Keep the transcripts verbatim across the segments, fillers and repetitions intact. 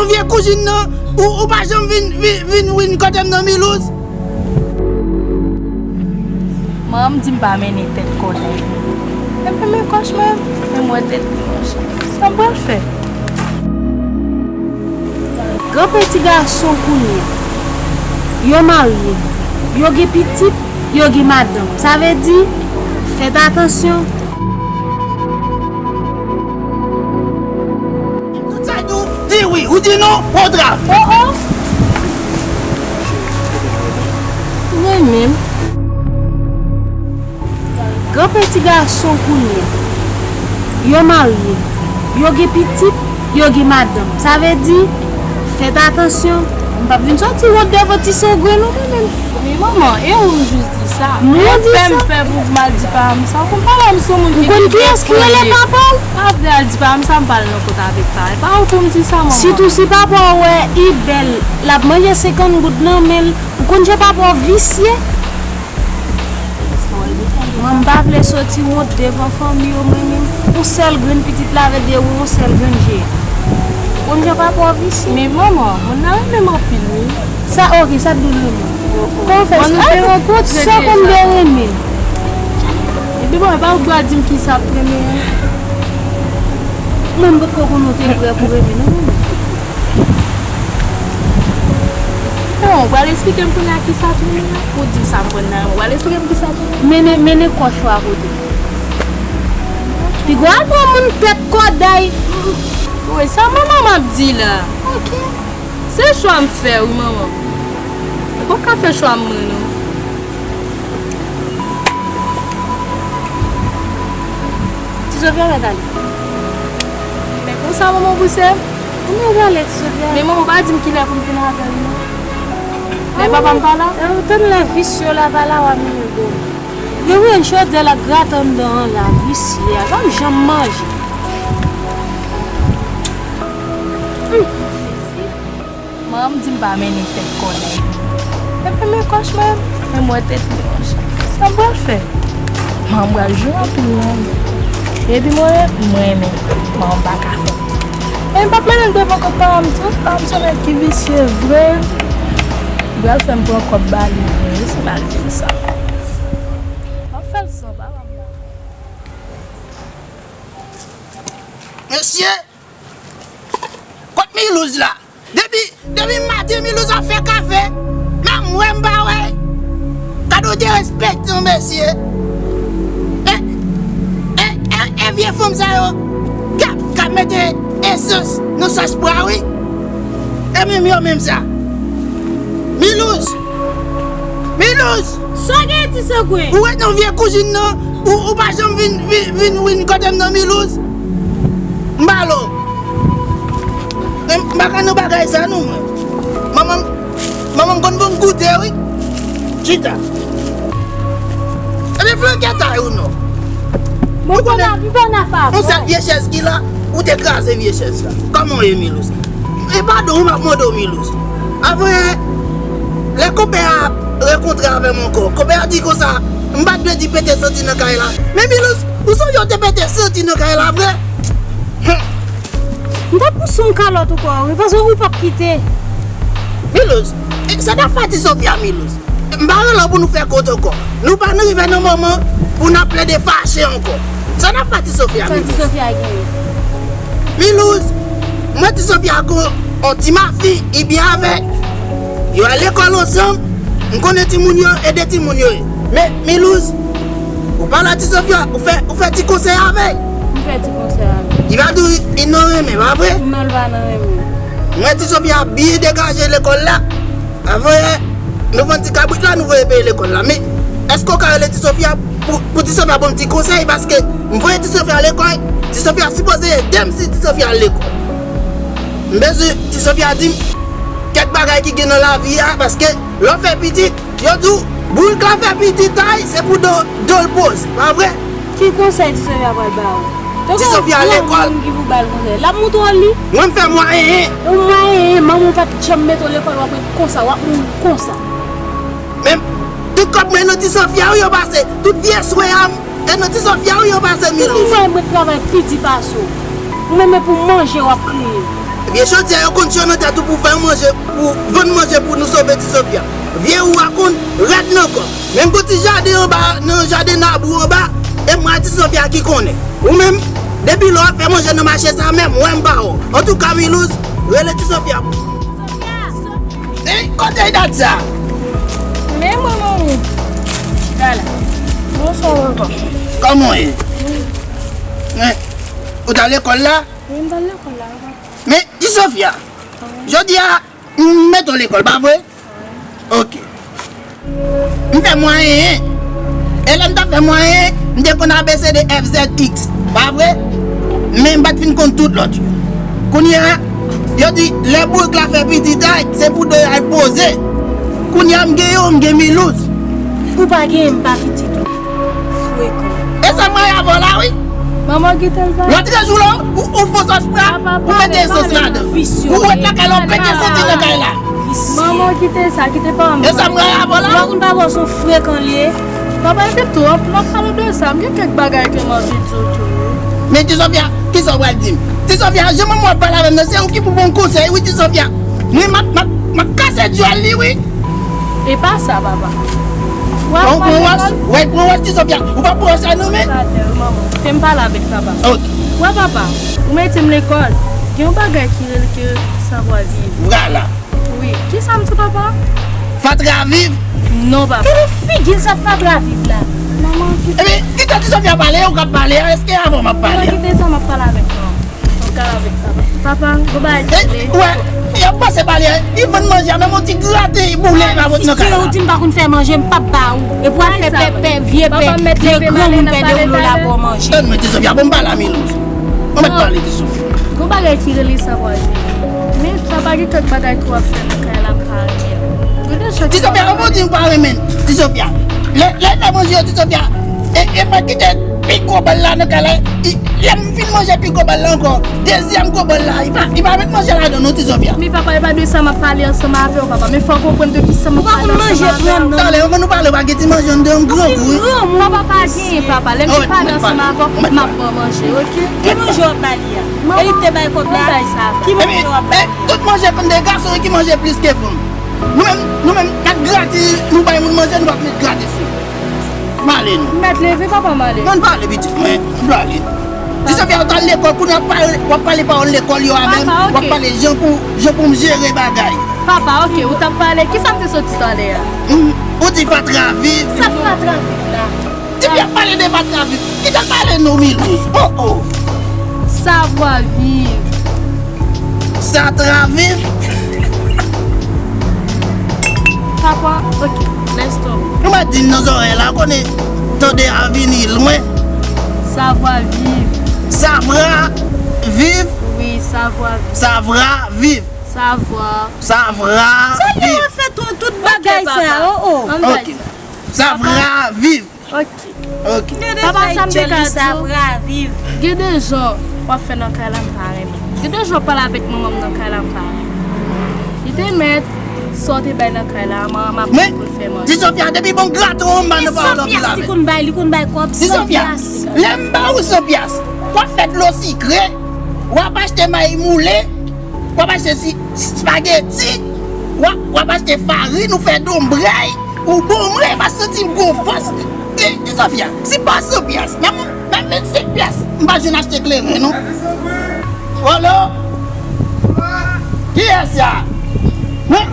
Vye kouzin nan, ou, ou pa janm vin, vin, vin, vin kote m nan, Milouz. Manman m di m pa mennen tèt kòlè. Epi men kòch mwen, men m wè tèt li, monchè. Sa m pral fè? Gran peti gason kounye a, yo marye, yo gen pitit, yo gen madanm. Sa vle di, fèt atansyon. Tout sa di w, di wi, ou di non, kontra. Oh, oh. Mwen menm. Gran peti gason kounye a, yo marye, yo gen pitit, yo gen madanm. Sa vle di, fèt atansyon. M p ap vin soti wont devan ti sangwen non, mwen menm. Men manman, e ou m jis di sa. Mwen di sa. Fè m pè pou m al di paran m sa. Ou konn paran m se yon moun ki gen de koze. Ou konn kiyès ki rele papa w? Pa vle al di paran m sa, m pa al nan kont avèk sa. E pa ou pou m di sa, manman. Sitou si papa w wè Ibèl, l ap manje senkant goud nan men l. Ou konn jan papa w visye? Mwen, m pa vle soti wont devan fanmi yo, mwen menm. Yon sèl grenn pitit la vle di yon sèl grenn jeyan. Ou konn jan papa w visye? Men manman, moun nan renmen m anpil, wi. Sa, oke, sa t dou l renmen w? Kòman w fè sa? Bon, nou te rankontre deja. Sa w konn de renmen l? Epi bon, e pa ou k pral di m kisa ap renmen an. Mwen, m potko konn ou te prè pou renmen, non, mwen. Non, ou pral esplike m kounye a kisa tou menm nan? Ou di m sa m konn nan, ou pral esplike m kisa tou menm? Mennen, mennen kòch ou a kote. Piga w al pran moun tèt kòday. Woy, sa manman m ap di la? Oke. Se chwa m fè wi, manman. Ou pa ka fè chwa m mwen, non. Ti Sofia mèt ale. Men konsa manman pouse m. Mwen mèt ale, Ti Sofia. Men manman pa di m kilè pou m vin avè l non. Lè papa m pa la. Ou tann lè visye la pa la w a mennen bon. Yo vre, chodyè la grate anndan an la, visye a, pa m janm manje. Manman m di m pa mennen tèt kòlè. Epi men kòch mwen, men m wè tèt li, monchè. Sa m pral fè? Manman m pral jwe anpil non. Epi mwen, mwen renmen, manman m pa ka fè. E m p ap mennen l devan kòt paran m tou, paran m se nèg ki visye vre. Li pral fè m pran kòb ba li vre, wi, si m al di l sa. M ap fè l san papa m la. Mesye! Kot Milouz la? Depi, depi maten Milouz ap fè kafe, menm wè m pa wè. Gade yon derespektan mesye. E, e, e, e vye fanm sa yo k ap, k ap mete esans nan sas pwa wi. E menm yo menm sa. Milouz! Milouz! Sa w gen, Ti Sangwen? Ou ret nan vye kouzin nan, ou, ou pa janm vin, vin, vin, vin kote m nan, Milouz. M ba l ou. Men m pa ka nan bagay sa non mwen. Manman m, manman m konn ban m goute wi. Chita. Epi flanke tay ou non. Ou konnen, m pa nan fè yon sèl vye chèz ki la, ou te kraze vye chèz la. Kòman w ye, Milouz? E padon wi m ap mande w, Milouz. Avan yè, lè konpè a rekontre avè m ankò, konpè a di konsa, m pa t dwe di pete soti nan kay la. Men Milouz, ou sonje w te pete soti nan kay la vre? Humm. M t ap pouse yon kalòt ou kò wi, paske ou p ap kite. Milouz, e sa n ap fè Ti Sofia, Milouz? M pa rele w pou nou fè kont ankò. Nou pa nan rive nan moman pou n ap plede fache ankò. Sa n ap fè Ti Sofia, Milouz? Sa Ti Sofia genyen? Milouz, mwen Ti Sofia gon on ti mafi, i byen avè l. Yo al lekòl ansanm, m konnen timoun yo, e de timoun yo ye. Men, Milouz, ou pale a Ti Sofia, ou fè, ou fè ti konsèy avè l. M fè ti konsèy avè l. Li pa di w li nan renmen, pa vre? Non, l pa nan renmen. Mwen, Ti Sofia ap byen degaje lekòl la. Avan yè, nou vann ti kabrit la, nou voye peye lekòl la. Men, èske w ka rele Ti Sofia pou, pou Ti Sofia ban m ti konsèy? Paske m voye Ti Sofia lekòl, Ti Sofia sipoze ede m si Ti Sofia al lekòl. M bezwen Ti Sofia di m kèk bagay ki gen nan lavi a, paske lè w fè pitit, yo di w, boul k ap fè pitit tay, se pou do, do l poze, pa vre? Ki konsèy Ti Sofia pral ba ou? Ti Sofia lekòl. Moun ki pou ba l konsèy. L ap moutre w li. Mwen m fè mwayen. Ou mwayen, manman w pa t janm mete w lekòl, w ap ret konsa, w ap mouri konsa. Men, tout kòb mwen nan Ti Sofia wi yo pase. Tout vye swè a m, e nan Ti Sofia wi yo pase, Milouz. Ou mwen mwen travay pi di pase w. Ou menm e pou manje w ap kriye. Vye chantye yo konn cho nan tèt ou pou fè yon manje, pou vann manje pou nou sove Ti Sofia. Vye ou a konn rèd nan kò. Menm gon ti jaden anba, nan jaden nab ou anba, e mwen Ti Sofia ki konnen. Ou menm, depi lè w ap fè manje nan mache sa menm, mwen m pa wè w. Antouka, Milouz, rele Ti Sofia pou mwen. Ey, kote dat sa? Men mwen, manmi. Chita la. Bonswa, papa. Kòman w ye? Men, ou t al lekòl la? Wi, m t al lekòl la, papa. Men, Ti Sofia, jodi a, m mete w lekòl, pa vre? Ok. M fè mwayen. E lè m t ap fè mwayen, m te konn A B C D F Z X, pa vre? Men m pa t fin konn tout lòt yo. Kounye a, yo di, lè bourik la fè pitit, ay, se pou do y al poze. Kounye a, m gen yo, m gen Milouz. Ou pa genyen, m pa pitit ou. Frekan. E sa m rayi avè w la, wi. Manman kite l pale. Lòt jou la, ou, ou fè sòs pra, ou mete sòs ladan. Ou ret lakay la, ou pete soti nan kay la. Manman kite sa, kite pa m. E sa m rayi avè w la. Ou pa konn papa w se yon frekan li ye. Papa, epi tou, w ap, w ap pale de sa, m gen kèk bagay ke m anvi di w tou, wi. Men Ti Sofia, kisa w pral di m? Ti Sofia, jan manman w ap pale avè m nan, se ou ki pou ban m konsèy, wi, Ti Sofia. Mwen, m ap, m ap, m ap kase dyòl li, wi. E pa sa, papa. W ap pran wòch, w ap pran wòch, Ti Sofia. Ou pa pran wòch la, non, men. Atè, manman, kite m pale avèk papa. Ok. Wè, papa, ou mete m lekòl. Gen yon bagay ki rele ke savwa viv. Vwala. Wi. Kisa m di, papa? Fatra viv? Non, papa. Gade figi l sa fatra viv la. Manman, ki... Ebyen, kite Ti Sofia pale, ou k ap pale a, èske avè w m ap pale a? Manman, kite sa, m ap pale avèk ou. M ap pale avèk papa. Papa, gon bagay ki rele. Wè, y ap pase pale a, li vann manje a, menm yon ti graten boule pa pot nan kay la. Ou di m pa konn fè manje, m p ap ba ou. Epi w ap fè pèpè, vye pè, vye granmoun pèdewoulo la ba w manje. Tann mwen, Ti Sofia, bon, m pale a Milouz. Ou mèt pale, Ti Sofia. Gon bagay ki rele savwa viv. Men papa, gen kèk bagay ke w ap fè nan kay la, m pa renmen. Ti Sofia, ou di ou pa renmen. Ti Sofia, lè, lè fè manje yo, Ti Sofia, e, e fè kite pi gwo bòl la nan kay la. I, lè m fin manje pi gwo bòl la ankò, dezyèm gwo bòl la, i pa, i pa met manje ladan non, Ti Sofia. Men papa, e pa de sa m ap pale ansanm avè w, papa. Men fò w konprann de kisa m ap pale ansanm avè w. Talè, anvan nou pale, w pa gen ti manje anndan, m grangou, wi. Papa, pa genyen, papa. Lè m fin pale ansanm avè w, m ap ba w manje, oke? Ki manje w ap ba li a? E li te bay kòb la? Ki manje w ap ba li? Tout manje konn de gason ki manje plis ke fanm. Nou menm, nou menm, kat gratis, nou bay moun manje, nou p ap met gratis sou. M ale, non. M mèt leve, papa, m ale. Non, pa ale, pitit mwen, m pale. Ti Sofia, ou t al lekòl, kounye a w ap pale, w ap pale pawòl lekòl yo avè m, w ap pale jan pou, jan pou m jere bagay. Papa, oke, ou t ap pale, kisa m te sot di talè a? Ou di fatra viv. Sa fatra viv la? Depi y ap pale de fatra viv, kite l pale non, Milouz. Oh, oh. Savwa viv. Satra viv. Papa, ok, let's talk. Nou mèt di l nan zòrèy la, konnen tande a vini lwen. Savwa viv. Savra viv. Wi, savwa viv. Savra viv. Savwa. Savra viv. Sa ki w ap fè tout, tout bagay sa, oh, oh. Ok. Savra viv. Ok. Ok. Papa, sa m te ka di w, gen de jan w ap fè nan kay la, m pa renmen. Gen de jan w pale avèk manman m nan kay la, m pa renmen. Li te mèt sa w te bay nan kay la, manman m ap pou l fè manje. Ti Sofia, depi bon graton anba nan pawòl anpil avè. San pyès li konn bay, li konn bay kòb san pyès. Ti Sofia, lè m ba ou san pyès, w ap fè dlo sikre, w ap achte mayi moule, w ap achte si, spageti, w ap, w ap achte farin, ou fè donbrèy. Ou bon mwen, m pa santi m gon fòs. Ti, Ti Sofia, si pa san pyès, menm, menm vennsenk pyès, m pa jwenn achte kleren, non. Olo? Kiyès sa? Men,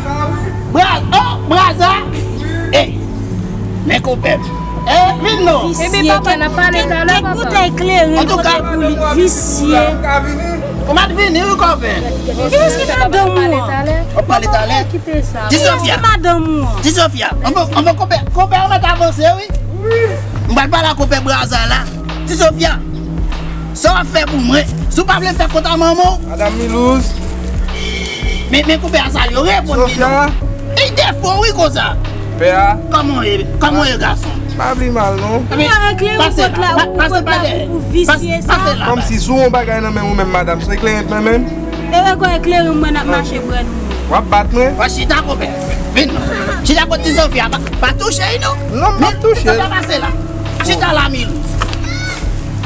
bra, oh, braza. Eh, men konpè m. Eh, vin non. Ebyen, papa, n ap pale talè, papa. Kèk boutèy kleren kote pou li, visye. Ou mèt vini, wi, konpè. Kiyès ki madanm ou an? W ap pale talè. Ti Sofia. Kiyès ki madanm ou an? Ti Sofia, anvan, anvan konpè, konpè an mèt avanse, wi. M pral pale a konpè braza la. Ti Sofia, sa w ap fè pou mwen? Si w pa vle fè kont a manman w. Madanm Milouz. Men, men konpè a sa yo reponn li non. Sofia. Li defo, wi, konsa. Pè a. Kòman w ye, kòman w ye, gason? Pa vle mal, non. Ou pa eklere pòt la, ou pòt la pou visye sa. Kòmsi si w yon bagay nan men ou menm, madanm, se kleren nan men m. E wè kò eklere mwen ap mache pran nou. W ap bat mwen? W ap chita konpè. Vin non. Chita kot Ti Sofia, pa, pa touche l non. Non, m p ap touche l. Ti Sofia pase la. Chita la, Milouz.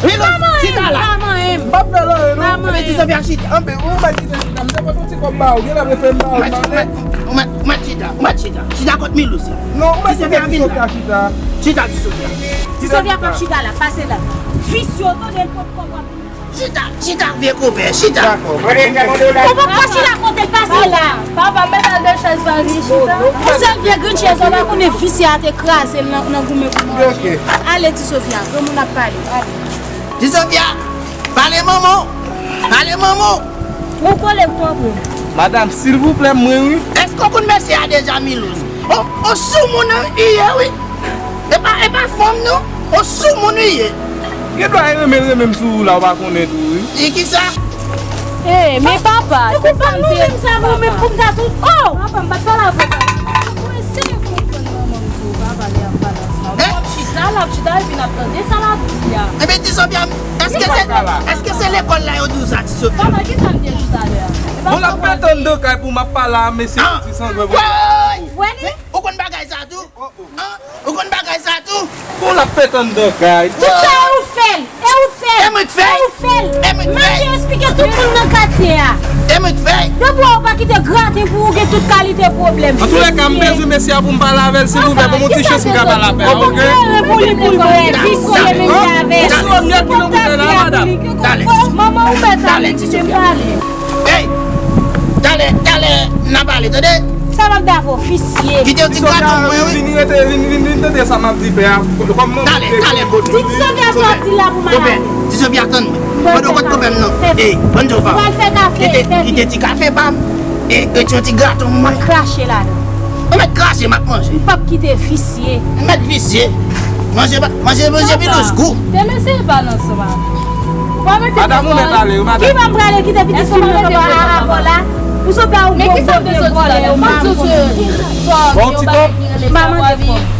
Milouz, chita la. Pa manyen m, Pa fè l anyen, non. Ti Sofia, chita. Anpe, ou mèt kite chita. M te pote yon ti kòb ba ou. Gen lè m refè m ba ou. Ou mèt, ou mèt, ou mèt chita. Ou mèt chita. Chita kot Milouz la. Non, ou mèt kite Ti Sofia chita. Chita, Ti Sofia. Ti Sofia p ap chita la. Pase la. Visye, tande l pot kòb w ap Chita, chita, vye konpè, chita. Ou poko chita kote l pase la. Papa, met al de chèz pa vin chita. Yon sèl vye grenn chèz, ou pa konnen visye a te kraze l nan, nan goumen pou manje. Ale, Ti Sofia, granmoun ap pale. Ale. Ti Sofia, pale manman w. Pale manman w. Ou kole m tou anpil. Madanm, silvouplè, mwen wi. Èske w konn mesye a deja, Milouz? O, o soumoun li ye wi. E pa, e pa fanm non. O soumoun li ye. Gen dwa e renmen l renmen m sou ou la, ou pa konnen tou wi. E kisa? E, men papa, se sa m te di papa. Ou konprann nou menm sa nou menm pou m ta tou. Oh! Papa, m pa t pale avè w. Ou eseye konprann manman m tou, papa, lè y ap pale ansanm. W ap chita, l ap chita, epi n ap tande sa l ap di a. Ebyen, Ti Sofia, èske se, èske se lekòl la yo di w sa, Ti Sofia? Papa, kisa m te di w talè a? Bon, l ap fè tann nan kay pou m ap pale a mesye ti sangwen pou. Ou konn bagay sa tou? Ou konn bagay sa tou? Bon, l ap fè tann nan kay. Tout sa e ou fè l, e ou fè l, e ou fè l. Mande eksplike tout moun nan katye a. E mwen k fè. Depi w pa kite graten pou ou gen tout kalite pwoblèm. Antoulèka, m bezwen mesye a pou m pale avè l, silvouplè, ban m yon ti chans m ka pale avè l, oke? Ou klere pou li, pou l klere, visye menm jan avè l. Ou sou lòt nèt pou nou koute la, madanm. Talè. Manman ou mèt ale, kite m pale. Ey! Talè, talè, n a pale, tande? Sa m ap davo, visye. Kite yon ti graten mwen, wi. Vin rete, vin, vin, vin tande sa m ap di pè a. Kòm manman. Talè, talè, kote. Di Ti Sofia sa w ap di la pou malade. Ti Sofia, tann mwen. Mwen dwe kot konpè m nan. Ey, bann jòfa. Ou pral fè kafe, kite, kite ti kafe pa m. E, e ti yon ti graten mwen. Mwen krache ladan. Ou mèt krache, m ap manje. M p ap kite visye. M mèt visye. Manje pa, manje, manje Milouz gou. Demen se pa nan sa. Ou pa mete madanm ou mèt ale wi, madanm. Ki pa m prale kite pitit sou mwen nan avò la. Ou sot la ou bon vye vòlè ou pa m konn. Bon ti kòb. M pa mande kòb.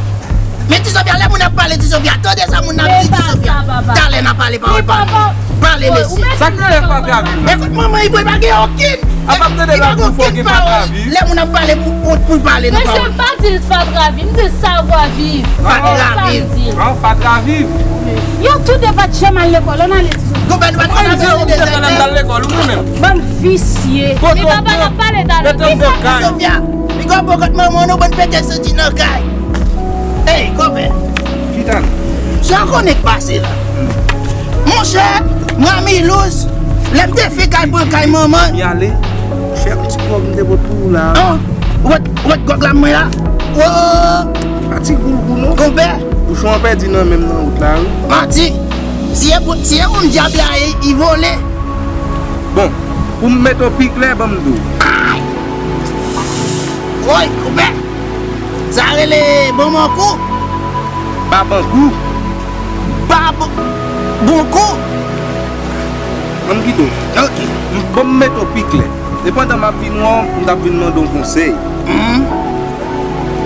Men Ti Sofia, lè moun ap pale, Ti Sofia, tande sa moun ap di, Ti Sofia. Talè n a pale pawòl pa nou. Pale, mesye. Sa k rele fatra viv? Ekout manman, li pa gen okenn. Apa m tande l ap di fò gen fatra viv? Lè moun ap pale pou, pou, pou l pale nan pawòl. Mesye, m pa di l fatra viv, m di l savwa viv. Fatra viv. An, fatra viv. Yo tou de pa t janm al lekòl, ann ale, Ti Sofia. Konpè, nou pa t konn ap pale de zèk. Bann visye. Men papa n ap pale talè. Ti Sofia. Piga w bò kot manman w, nou bann pete santi nan kay. Ey, konpè. Chita n. Sa w konnen k pase la? Monchè, mwen Milouz, lè m te fè kay pran kay manman. M y ale. Chèf ti kòb m te pot pou ou la. An, ou wè, ou wè gòg la mwen la? Oh! Pa ti goulgou non. Konpè. Bouchon an pèdi nan men m nan wout la wi. Manti. Si e pou, si e pou m dyab la ye, li vole. Bon, pou m mete w pi klè, ban m di w. Ay! Woy, konpè! Sa rele bon bon kou. Ba ban kou. Ba bon, bon kou. An m kite w. Ok. M, ban m mete w pi klè. E pandan m ap vin wè w, m t ap vin mande w konsèy. Mhm.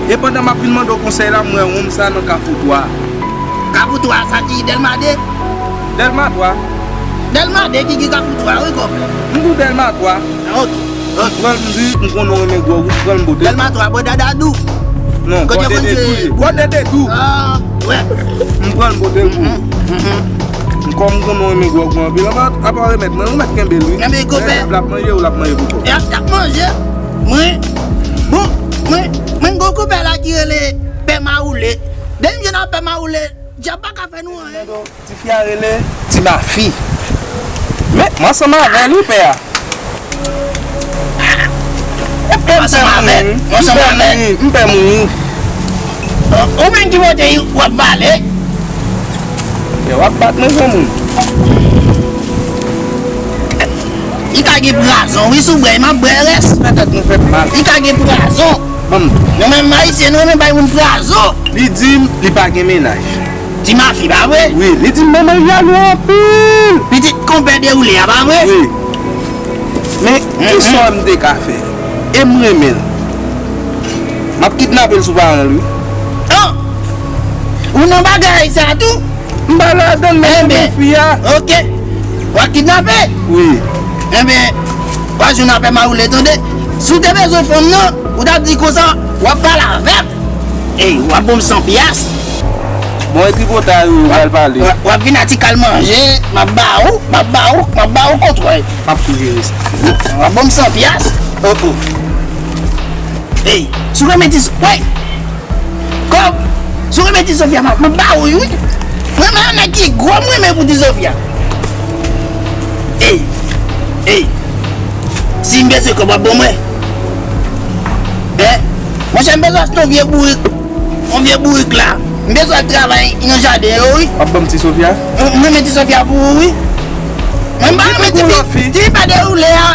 E pandan m ap vin mande w konsèy la, m wè wonm sa nan Kafou twa. Kafou twa, sa ki Dèlma de? Dèlma twa. Dèlma de ki gen Kafou twa, wi, konpè. M di w Dèlma twa. Ok, ok. Pran l, m di, m konnen w renmen gwòg, m pran l, m pote l. Dèlma twa, bò Dadadou. Non, bò Dede tou ye. Bò Dede tou. Ah, wè. M pran l, m pote l pou ou. Mhm, mhm. Kòm m konnen w renmen gwòg ou anpil, apa, apa remèt mwen, ou mèt kenbe l, wi. Kenbe, konpè. Lè dyab la ap manje, ou l ap manje pou kò. E ap, ap manje. Mwen, mwen, mwen gon konpè la ki rele Pè Mawoule. Depi m jwenn ak Pè Mawoule, dyab pa ka fè nou anyen. Tifi a rele Ti Mafi. Men, m ansanm avè l, wi, pè a. M pè mouri. M pè mouri. Ou menm ki pote w ap pale. Yo, w ap bat mwen, granmoun. Li ka gen pwazon, wi, sou bwè, m ap bwè rès. Fè tèt nou fè mal. Li ka gen pwazon. Bon. Nou menm Ayisyen, nou renmen bay moun pwazon. Li di m li pa gen mennaj. Ti Mafi, pa vre? Wi, li di m manman l jalou anpil. Pitit konpè Dewoule a, pa vre? Wi. Men, ki sa m te ka fè? E m renmen l. M ap kidnape l sou paran l, wi. An! Ou nan bagay sa tou? M pa ladan l, men se fi a. Oke. W ap kidnape? Wi. Enben, w a jwenn ak Pè Mawoule, tande. Si w te bezwen fanm nan, ou t ap di konsa, w ap pale avè m. Ey, w ap ban m san pyas. Bon, e tripotay ou pral pale. W ap, w ap vin a ti kal manje, m ap ba ou, m ap ba ou, m ap ba ou kontwòl. M ap tou jere sa. W ap ban m san pyas? Oh, oh. Ey, si w renmen ti, wey! Kòb, si w renmen ti Sofia, m ap, m ap ba ou, wi. Mwen, mwen, yon nèg ki gwo, m renmen pou ti Sofia. Ey, ey. Si m bezwen kòb, w ap ban mwen. Hein? Monchè, m bezwen achte yon vye bourik. Yon vye bourik la. M bezwen al travay nan jaden yo, wi. W ap ban m ti Sofia? M, m renmen ti Sofia pou ou, wi. Mwen, m pa renmen ti fi, ti fi pa dewoule a.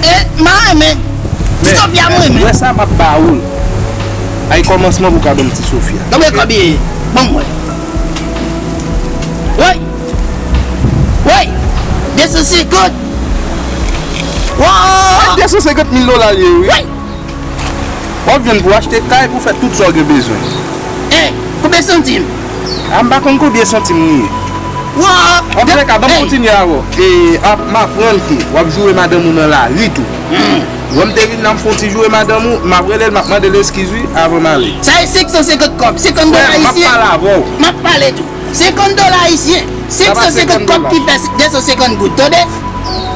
E, m pa renmen. Ti Sofia, m renmen. Wè sa m ap ba ou l. Ay kòmansman pou w ka ban m ti Sofia. Konbyen kòb li ye? Ban m wè. Woy! Woy! De san senkant! Woy! De san senkant mil dola l ye, wi. Woy! W ap jwenn pou w achte kay, pou w fè tout sa w gen bezwen. E, konbyen santim? A, m pa konn konbyen santim li ye. Woy! Antoulèka, ban m kontinye avè w. E, ap, m aprann ke w ap joure madanm ou nan lari tou. Wè m te vin la, m fè yon ti joure madanm ou, m ap rele l, m ap mande l eskiz, wi, avan m ale. Sa e senk san senkant kòb, senkant dola ayisyen. Frè, m ap pale avè w. M ap pale tou. Senkant dola ayisyen, senk san senkant kòb ki fè de san senkant goud, tande?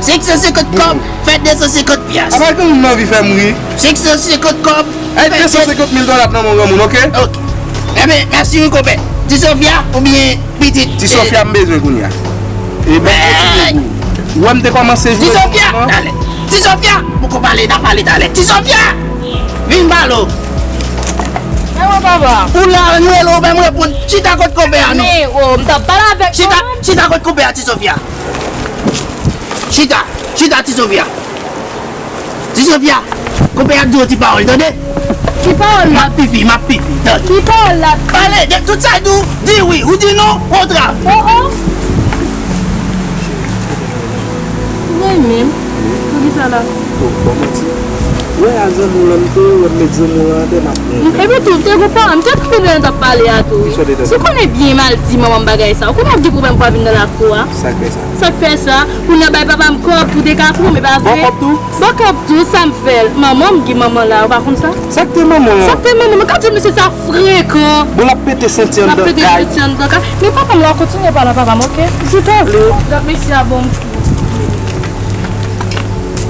Senk san senkant kòb fè de san senkant pyas. Apa gen moun nan vi fè m ri? Senk san senkant kòb fè de san senkant mil dola nan men yon granmoun, oke? Oke. Enben, mèsi wi, konpè. Ti Sofia oubyen pitit? Ti Sofia m bezwen kounye a. E ban m kontinye pou ou. Ou wè m te kòmanse joure. Ti Sofia, talè. Ti Sofia, poko pale, n a pale talè. Ti Sofia! Vin pale w. Ewo papa. Ou la, nou rele w, ou pa menm reponn. Chita kot konpè a non. Men, o, m t ap pale avèk manman. Chita kot konpè a, Ti Sofia. Chita, chita, Ti Sofia. Ti Sofia, konpè a di w ti pawòl, tande? Ki pawòl la? M ap pipi, m ap pipi, tande? Ki pawòl la? Pale, de tout sa l di w, di wi, ou di non, ou travay. O, o. Ou renmen m? Poukisa la? Bon, bon manti. Wè a zanmi w lan m te ye, wè m met zanmi w lan atè, m ap pran. Epi tou, te gon pawòl, m te tande lè n t ap pale a tou. Kisa w te tande? Si w konnen byen m al di manman m bagay sa, ou konnen w ap gen pwoblèm pou w ap vin nan lakou a. Sa k fè sa? Sa k fè sa? Pou n al bay papa m kòb pou de kafou, men pa vre. Ba w kòb tou? Ba w kòb tou, sa m fè l? Manman m gen manman la, ou pa konn sa? Sa k te manman w? Sa k te manman m? Gad jan mesye sa frekan. Bon, l ap pete senti anndan kay. L ap pete senti anndan kay. Men papa m la, w kontinye pale a papa m, oke? Chita. Gad mesye a bon.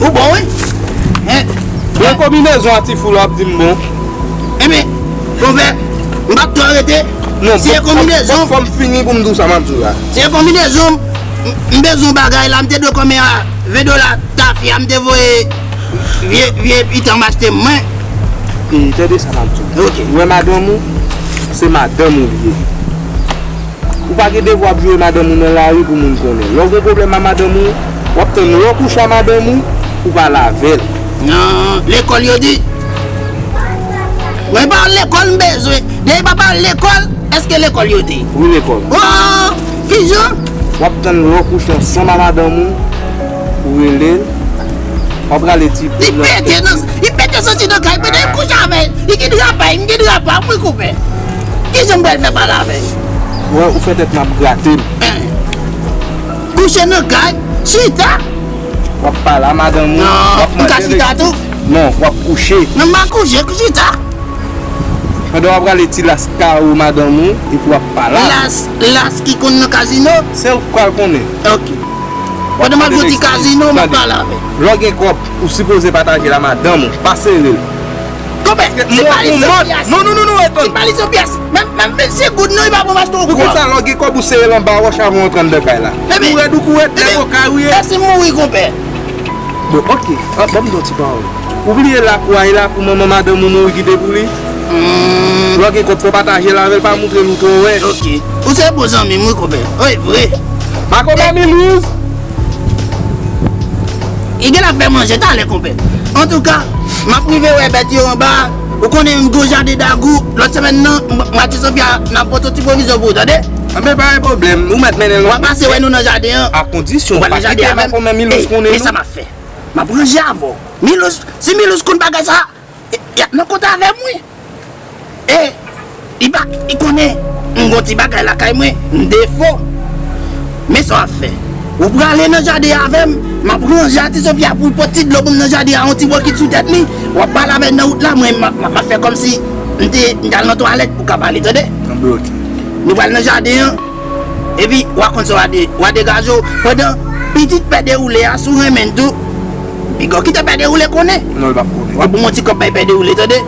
Ou bon, wi. Hein? Yon konbinezon a ti fou la w ap di m bon. Enben, konpè, m p ap twò rete. Non, se yon konbinezon. Fò m fini pou m di w sa m ap di w la. Se yon konbinezon, m, m bezwen yon bagay la, m te dwe kòm ven dola tafya, m te voye vye, vye pitan m achte mwen. E, tande sa m ap di w. Oke. Ou wè madanm ou, se madanm ou li ye. Ou pa gen devwa ap joure madanm ou nan lari pou moun konnen. Lè w gen pwoblèm a madanm ou, w ap tann lè w kouche a madanm ou, ou pale avè l. Nan lekòl yo di. Mwen pa lekòl m bezwen. Depi pa pale lekòl, èske lekòl yo di? Wi, lekòl. Oh, kijan? W ap tann lè w kouche ansanm a madanm ou, ou rele l, w ap rale ti. Li pete nan, li pete soti nan kay, pandan m kouche avè l, li gen drapay, m gen drapay, mwen konpè. Kijan m pral fè pale avè l? Wè, ou fè tèt m ap grate m. Kouche nan kay, chita. W ap pale a madanm ou, w ap mande l. Non, m ka chita tou? Non, w ap kouche. Non, m pa kouche, chita. Pandan w ap rale ti las kawo madanm ou, epi w ap pale a. Las, las ki konn nan kazino? Se ou k pral konnen. Oke. Pandan m ap jwe ti kazino, m ap pale avè l. Lè w gen kòb, ou sipoze pataje l a madanm ou, pa sere l. Konpè, ti pali san pyas. Non, non, non, non, etann. Ti pali san pyas. Menm, menm vennsèt goud non, li pa pou m achte yon kwa. Poukisa lè w gen kòb ou sere l anba wòch avan w antre anndan kay la? Ou rèd ou kou rèd, nèg okay ou ye. Èske m mouri, konpè? Bon, oke. An, ban m di w ti pawòl. Ou bliye lakou a, e lakou manman madanm ou mouri kite pou li? Lè w gen kòb, fò w pataje l avè l, pa montre l ou twò wè. Oke. Ou se bon zanmi m, wi, konpè. Wi, vre. Makomè Milouz! Li gen la fè manje talè, konpè. Antouka, m ap rive wè bèt yo anba. Ou konnen m gon jaden dagou. Lòt semèn nan, m, m ak Ti Sofia, n ap pote yon ti pwovizyon pou ou, tande? Enben, pa gen pwoblèm. Ou mèt mennen l. W ap pase wè nou nan jaden an. A kondisyon w pa kite Makomè Milouz konnen nou. Men sa m ap fè. M ap ranje avè w. Milouz, si Milouz konn bagay sa, y, y ap nan konta avè m, wi. E, li pa, li konnen m gon ti bagay lakay mwen, m defo. Men sa w ap fè. Ou prale nan jaden avè m, m ap ranje a Ti Sofia pou l pot ti dlo pou m nan jaden a, yon ti bokit sou tèt li. W ap pale avè l nan wout la, mwen, m ap, m ap fè kòmsi m te, m t al nan twalèt pou ka pale, tande? Anben, oke. Nou pral nan jaden an. Epi, w a konn sa w a de, w a degaje w. Pandan pitit pè dewoule a, si w renmen l tou, piga w kite pè dewoule konnen. Non, l p ap konnen. W a ban m yon ti kòb bay pè dewoule, tande?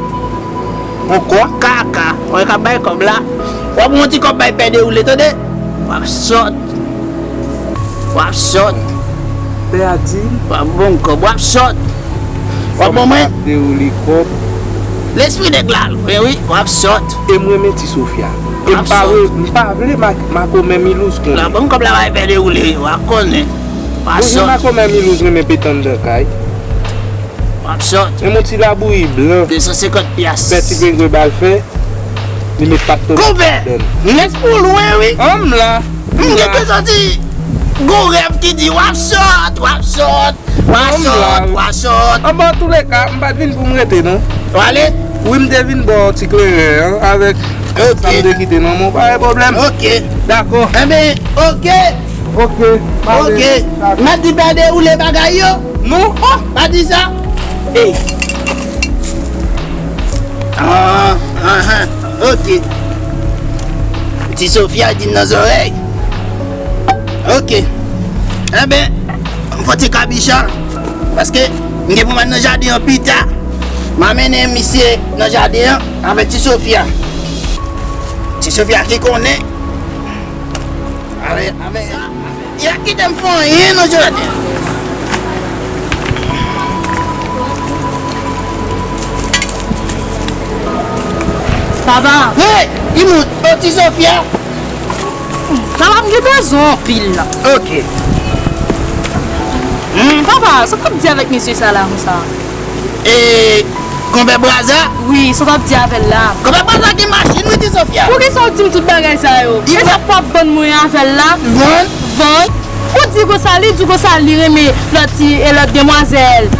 Yon kòb? Kaka. Mwen k ap bay kòb la. W a ban m yon ti kòb bay pè dewoule, tande? W ap sòt. W ap sòt. Pè a di m. W ap ban m kòb, w ap sòt. W ap ban mwen. Fò m pa dewoule kòb. Lespri nèg la lwen, wi, w ap sòt. E m renmen Ti Sofia. E m pa vle, m pa vle ma-, makomè Milouz konnen. La, ban m kòb la bay pè dewoule, w ap konnen. W ap sòt. Makomè Milouz renmen pete anndan kay. W ap sòt. Menm yon ti labouyi blan. De san senkant pyas. Pè Ti Pengwen ba l fè. Li met pat tonè ladann. Konpè, lès pou lwen, wi. Anm la. M gen ke santi gon rèv ki di w ap sòt, w ap sòt, w ap sòt, w ap sòt. Anba, antouleka, m pa t vin pou m rete, non. W ale? Wi, m te vin ba w ti kleren an avèk sa m te kite nan men w, pa gen pwoblèm. Ok. Dakò. Enben, ok. Ok. Ok. M ap di pè dewoule bagay yo. Non. Oh, pa di sa. Ey. Ah, ah, ah. Ok. Ti Sofia di m nan zòrèy. Ok. Enben, m fò ti kabicha. Paske m gen pou m al nan jaden an pita. M a mennen misye nan jaden an avèk Ti Sofia. Ti Sofia ki konnen. Ale, ale. Y a kite m fè anyen nan jaden. Papa. Hey, Imoun, oh, Ti Sofia. Papa, m gen bezwen anpil la. Ok. Hmm? Papa, sa w t ap di avèk mesye sa la konsa? E, Konpè Braza? Wi, sa w t ap di avè l la. Konpè Braza gen machin, wi, Ti Sofia. Poukisa w di m tout bagay sa yo? E sa fò w ap vann mwen avè l la? Vann? Vann? Ou di konsa, li di konsa, li renmen lòt ti, e lòt demwazèl.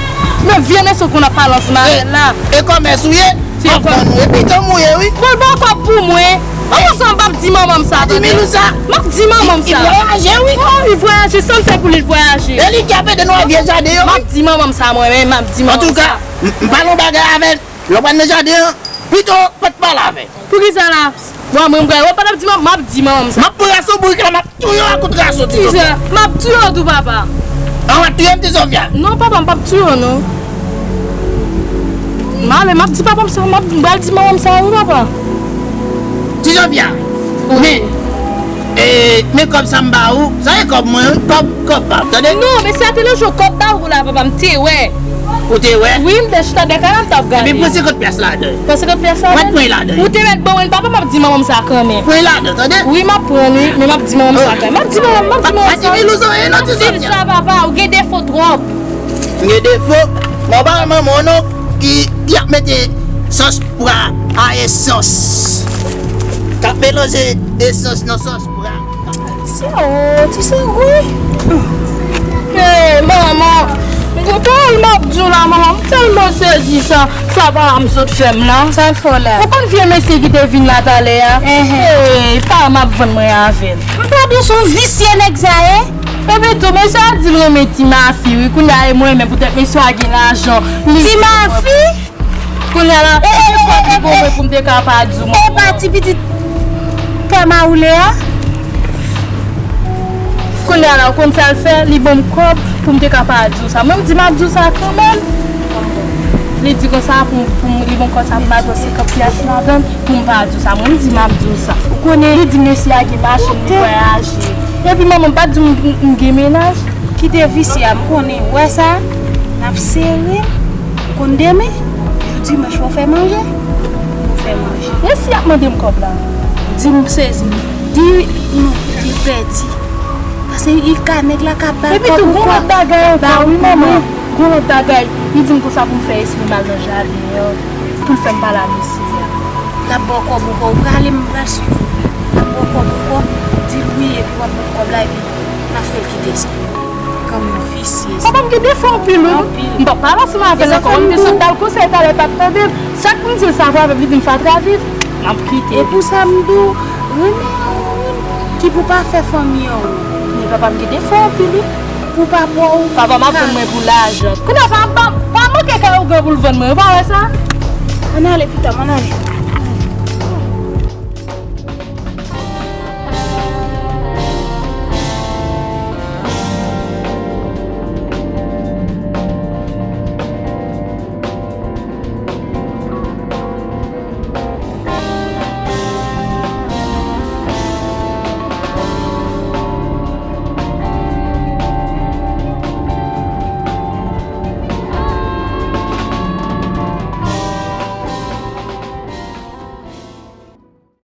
Men vye mesye w konn ap pale ansanm avè l la. E kòmès ou ye? M ap vann ou. E piton m ou ye, wi. Bon, l ba w kòb pou mwen. An konsa, m p ap di manman m sa, tande. M ap di manman m sa. Li vwayaje, wi. Oh, li vwayaje, sa m fè pou li, l vwayaje. E li ki ap ede nou avye jaden yo, wi. M ap di manman m sa, mwen menm, m ap di manman m sa. Antouka, m, m pale yon bagay avè l. Lè w pral nan jaden an, pito pa t pale avè l. Poukisa la? Bon, mwen, m pral, w ap ap di manman, m ap di manman m sa. M ap pran raso bourik la, m ap touye w ak kout raso, Ti Sofia. M ap touye w tou, papa. An, w ap touye m, Ti Sofia? Non, papa, m p ap touye w, non. M ale, m ap di papa m sa, m ap, m pral di manman m sa, wi, papa. Ti Sofia, men, e, men kòb sa m ba ou, sa e kòb mwen, wi, kòb, kòb pa w, tande? Non, men se a te lòt jou, kòb ba ou la, papa, m te wè. Ou te wè? Wi, m te chita dèyè kay la, m t ap gade. Ebyen, pran senkant pyas ladan. Pran senkant pyas ladan? Mwen pran ladan. Ou te mèt ban mwen l, papa, m ap di manman m sa kanmenm. Pran ladan, tande? Wi, m ap pran l, wi, men m ap di manman m sa kanmenm. M ap di manman, m ap di manman sa. Pa di Milouz anyen non, Ti Sofia. Pil sa, papa, ou gen defo twòp. M gen defo? Mwen pa wè manman w non ki, ki ap mete sòs pwa a esans. K ap melanje esans nan sòs pwa. Ti o, ti sou, wi. Hey, manman, m tèlman ap di w la, manman, m tèlman sezi sa, sa pa m sot fè m la. Sa l fè w la? Ou konn vye mesye ki te vin la talè a? Enhen. Hey, pa m ap vann mwen avè l. M pa di w se yon visye nèg sa ye? Epi tou, mesye a di l renmen Ti Mafi, wi. Kounye a, e mwen menm, poutèt mesye a gen lajan, li Ti Mafi? Kounye a la, e, e, e, e, e, pou mwen, pou m te ka pa di w, e pa ti pitit pè Mawoule a? Kounye a la, ou konn sa l fè? Li ban m kòb pou m te ka pa di w sa. Mwen, m di m ap di w sa kanmenm. Li di konsa, pou, pou m, li ban m kòb sa pou m al pran senkant pyas ladan l, pou m pa di w sa. Mwen, m di m ap di w sa. Ou konnen? Li di mesye a gen machin, li vwayaje. Epi manman m pa t di m, m, m gen mennaj. Kite visye a, m konnen, ou wè sa? N ap sere, ou konn demen, jou dimanch, fò w fè manje, ou fè manje. E si y ap mande m kòb la? Di m sezi, di nou, di pèdi. Paske li ka, nèg la ka ba l kòb ou kwa. Epi tou, gon lòt bagay ankò, wi, manman. Gon lòt bagay. Li di m konsa pou m fè espri m al nan jaden an, pou l fè m pale a mesye a. L ap ba w kòb ou kwa, ou prale, m pral swiv ou. L ap ba w kòb ou kwa, di l wi, epi w ap ban m kòb la, epi n ap fè l kite sa. Granmoun visye sa. Papa m gen defo anpil, wi. Anpil. M p ap pale ansanm avè l ankò. M te sot ba l konsèy talè, l pa t tande m. Chak m di l sa pou avè l, li di m fatra viv. M ap kite. E pou sa m di w, renmen yon moun ki pou pa fè fanmi an wont. Men papa m gen defo anpil, wi. Pou pa ba w. Papa m ap vann mwen pou lajan. Kounye a, pa, pa, pa manke kay ougan pou l vann mwen, ou pa wè sa? Ann ale, pitit, ann ale.